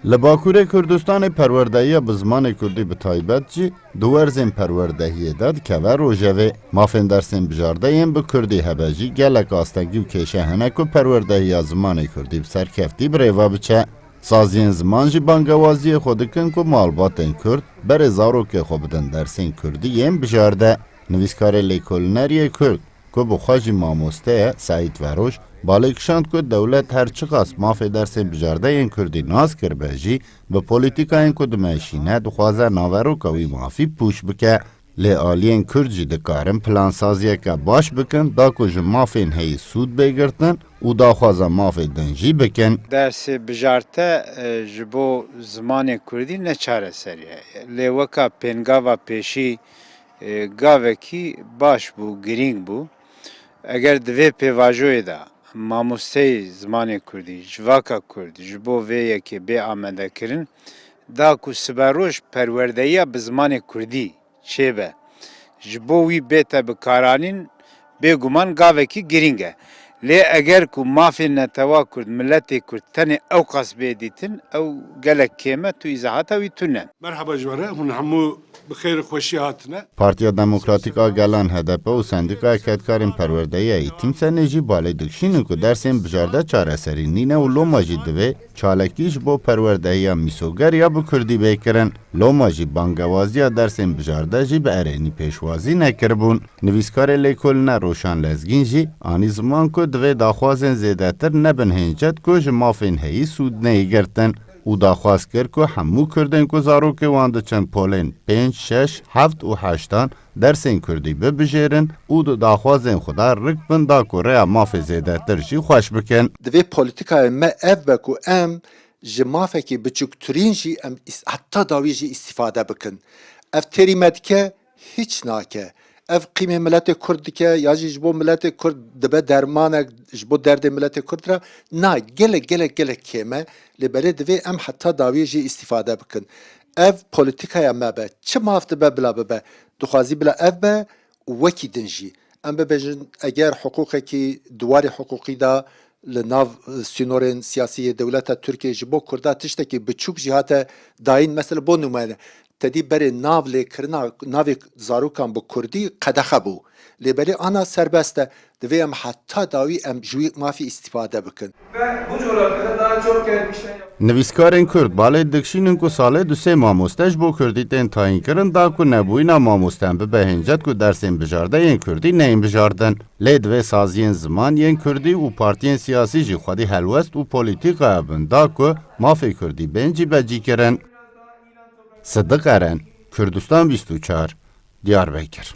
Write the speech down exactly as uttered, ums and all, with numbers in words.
Li Bakurê Kurdistanê perwerdehiya bi zimanê kurdî bi taybet jî di werzên perwerdehiyê de dikeve rojevê. Mafên dersên bijarde yên bi kurdî hebe jî gelek astegî û kêşe hene ku perwerdehiya zimanê kurdî bi serkeftî bi rêve biçe. Saziyên ziman jî bangewaziyê xwe dikin ku malbatên kurd berê zarokê xwe bidin dersên kurdî yên bijarde. Nivîskarê lêkolîneriyê kurd ku bi xwe jî mamoste ye, Seîd Veroj, balê kişand ku dewlet her çiqas mafê dersên bijarde yên kurdî nas kiribe jî, bi polîtîkayên ku dimeşîne, dixwaze naveroka wî mafî pûç bike. Lê aliyên kurd jî dikarin plansaziyeke baş bikin, da ku ji mafên heyî sûd bê girtin û daxwaza mafê din jî bikin. Dersê bijarte, e, ji bo zimanê kurdî ne çareserî ye. Lê weka pêngava pêşî, e, gavekî baş bû, girîng bû. Eger di vê pêvajoyê de mamosteyê zimanê kurdî, civaka kurd ji bo vê yekê bê amadekirin, da ku siberoj perwerdehiya bi zimanê kurdî çêbe, ji bo wî bête bikaranîn, bêguman gavekî girîng e. Lê eger ku mafê netewa kurd, miletê kurd tenê ewqas bê dîtin, ew gelek kêm e, tu îzahata wî tune. Merhaba ji we re, hûn hemû bi xêr û xweşî hatine. Partiya Demokratîk a Gelan, H D P, û Sendîkaya Kedkarên Perwerdehiya Îtîm, SENê, jî balê dikişînin ku dersên bijarde çareserî nîne û loma jî divê çalakî ji bo perwerdehiya mîsoger ya bi kurdî bê kirin. Loma jî bangewaziya dersên bijarde jî bi erênî pêşwazî nekiribûn. Nivîskarê lêkolîner Roşan Lezgîn jî anî ziman ku divê daxwazên zêdetir nebin hêncet ku ji mafên heyî sûd neyê girtin û daxwaz kir ku hemû kurdên ku zarokê wan diçin polên pênc, şeş, heft û heştan dersên kurdî bibijêrin û di daxwazên xwe de rik bin da ku rêya mafê zêdetir jî xweş bikin. Divê polîtîkayê me ev be ku em ji mafekî biçûktirîn jî em îs-, heta dawî jî îstîfade bikin. Ev têrî me dike, hîç nake. Ev qîmê miletê kurd dike, ya jî ji bo miletê kurd dibe dermanek ji bo derdê miletê kurd re. Na, gelek, gelek, gelek kêm e. Lê belê divê em heta dawî jî îstîfade bikin. Ev polîtîkaya me be. Çi maf dibe bila bibe. Dixwazî bila ev be û wekî din jî. Em bibêjin, eger hiqûqekî di warê hiqûqî de li nav, e, sînorên siyasî yê dewleta Tirkiyê ji bo Kurda tiştekî biçûk jî hate dayîn, mesela bo numune, tedî berê nav lêkirina navê zarokan bi Kurdî qedexe bû. Lê belê ana serbest e, divê em heta dawî em ji wî mafî îstîfade bikin. Ve bu coğrafyada daha çok gelmişler. Nivîskarên Kurd balê dikişînin ku salê du sê mamoste ji bo Kurdî tên tayînkirin, da ku nebûyîna mamosten bibe hêncet ku dersên bijarde yên Kurdî neyên bijardin. Lê divê saziyên ziman yên Kurdî û partiyên siyasî jî xwedî helwest û polîtîkaya bin da ku mafê Kurdî bên cîbecîkirin. Sidiq Eren, Kurdistan bîst û çar, Diyarbekir.